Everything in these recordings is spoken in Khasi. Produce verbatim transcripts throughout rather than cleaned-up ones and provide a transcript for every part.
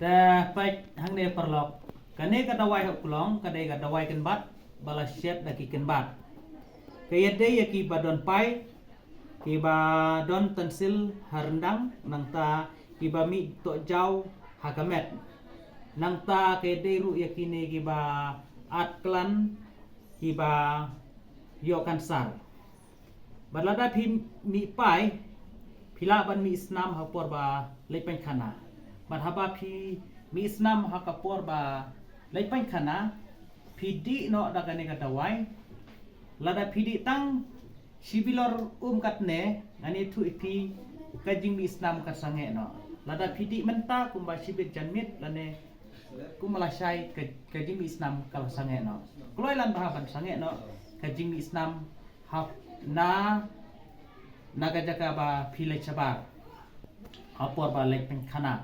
Te peit hangne paralok. Kane ka dawai ha u klong ka dei ka dawai kynbat ba la shet da ki kynbat. Ka ïadei ïa ki ba don pai, ki ba don tonsil ha ryndang, nangta ki ba mih tohjaw ha ka met. Nangta ka ïadei ruh ïa kine ki ba at klan, ki ba ïoh kansar. Bad lada phi mih pai, phi lah ban mih snam ha por ba leit pynkhana. Bad haba phi mih snam ha ka por ba leit pynkhana, phi dih noh da kane ka dawai. Lada phi dih tang shi bilor um katne, ngan ïathuh ïa phi, ka jingmih snam ka sangeh noh. Lada phi dih mynta kumba shibit janmiet lane kumba lashai, ka, ka jingmih snam ka la sangeh noh. Kloi lane ba ha ban sangeh noh ka jingmih snam ha na, na ka jaka ba phi leit shabar ha por ba leit pynkhana.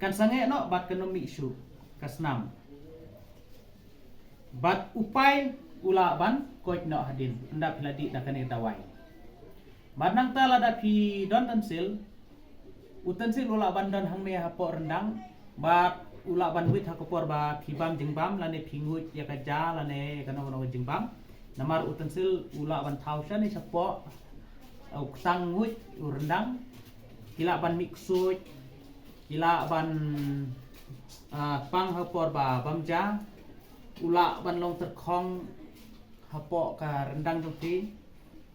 Kan sangeh noh bad kan ym mih shuh ka snam. Bad u pai u lah ban koit noh hadien ynda phi la dih da kane ka dawai. Bad nangta lada phi don tonsil, u tonsil u lah ban don hangne hapoh ryndang, bad u lah ban wit ha ka por ba phi bam jingbam lane phi nguid ïa ka ja lane ïa kano kano ka jingbam. Namar u tonsil u lah ban thaw shane shapoh u ktang nguid u ryndang. Ki lah ban mih ksuid, ki lah ban, ah, pang ha por ba bam ja, u lah ban long tyrkhong hapoh ka ryndang jong phi.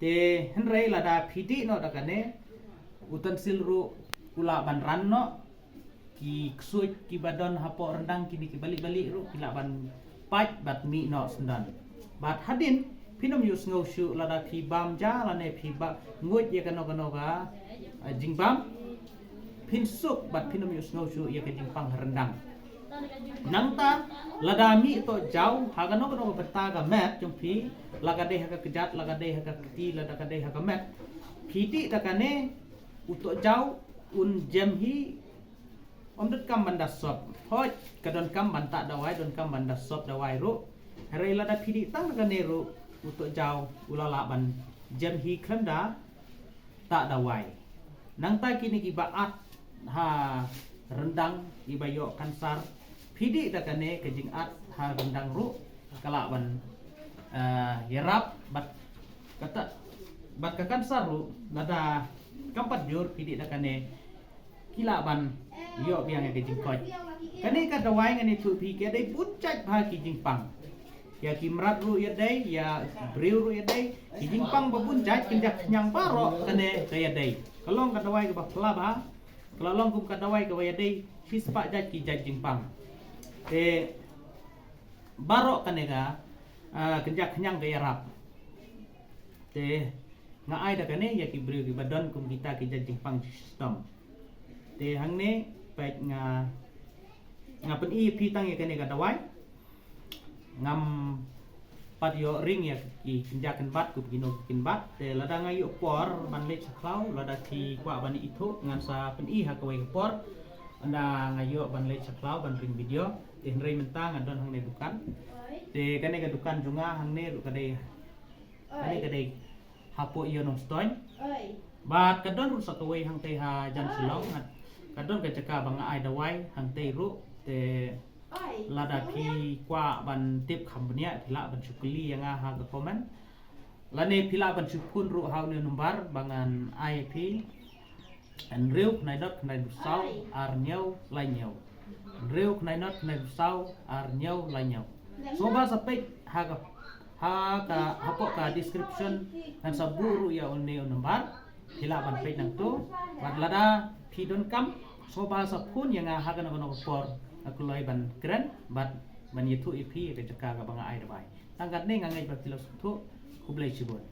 Te hynrei lada phi dih noh da kane, u tonsil ruh u lah ban ran noh, ki ksuid ki ba don hapoh ryndang kine ki balik-balik ruh ki lah ban pait bad mih noh syndon. Bad hadien phin ym ïohsngew shuh lada phi bam ja lane phi ba nguid ïa kano kano ka, eh, jingbam, phin suk bad phin ym ïohsngew shuh ïa ka jingpang ha ryndang. Nangta lada mih tohjaw ha kano kano ka bynta ka met jong phi, la ka dei ha ka kjat, la ka dei ha ka kti, la ka dei ha ka met, phi dih da kane, u tohjaw un jem hi, ym donkam ban da sop. Hooid, ka donkam ban tah dawai, donkam ban da sop dawai ruh. Hynrei lada phi dih tang da kane ruh, u tohjaw u la lah ban jem hi khlem da tah dawai. Nangta kine ki ba at ha ryndang, ki ba ïoh kansar, phi dih da kane, ka jingat ha ryndang ruh ka lah ban, eh, ïarap bad kata, bad ka kansar ruh lada kam pat jur, phi dih da kane, ki lah ban ïoh biang ïa ka jingkoit. Kane ka dawai ngan ïathuh phi, ka dei bun jait bha ki jingpang. Ïa ki mrad ruh ïadei, ïa briew ruh ïadei. Ki jingpang ba bun jait, kynja khñiang baroh kane ka ïadei. Ka long ka dawai kaba phylla bha, ka la long kum ka dawai kaba ïadei shispah jait ki jait jingpang. Te baroh kane ka, ah, kynja khñiang ka ïarap. Te nga ai da kane ïa ki briew ki ba don kum kita ki jait jingpang shitom. Te hangne peit nga, nga pyni ïa phi tang ïa kane ka dawai. Ngam pat ïoh ring ïa ki kynja kynbat kum kino ki kynbat. Te lada nga ïoh por ban leit sha khlaw, lada phi kwah ban ithuh, ngan sa pyni ha kawei ka por. Ynda nga ïoh ban leit sha khlaw ban ring video. Te hynrei mynta nga don hangne dukan. Te kane ka dukan jong nga hangne ruh ka dei, kane ka dei hapoh ïew Nongstoiñ. Bad ka don ruh sa kawei hangtei hajan Shillong. Ka don ka jaka ba nga ai dawai hangtei ruh. Te lada phi kwah ban tip kham bniah, phi lah ban shu kylli ïa nga ha ka comment. Lane phi lah ban shu phone ruh ha une u number ba ngan ai ïa phi. Hynriew khyndai dot khyndai dot saw ar hynñiew lai hynñiew. Hynriew khyndai dot khyndai dot saw ar hynñiew lai hynñiew. Sngewbha sa peit ha ka, ha ka, hapoh ka description, ngan sa buh ruh ïa une u number. Phi lah ban peit nangto. Bad lada phi donkam, sngewbha sa phone ïa nga ha kano kano ka por, nga kloi ban kren bad ban ïathuh ïa phi ïa ka jaka kaba nga ai dawai. Tang katne, nga ngeit ba phi la sngewthuh. Khublei shibun.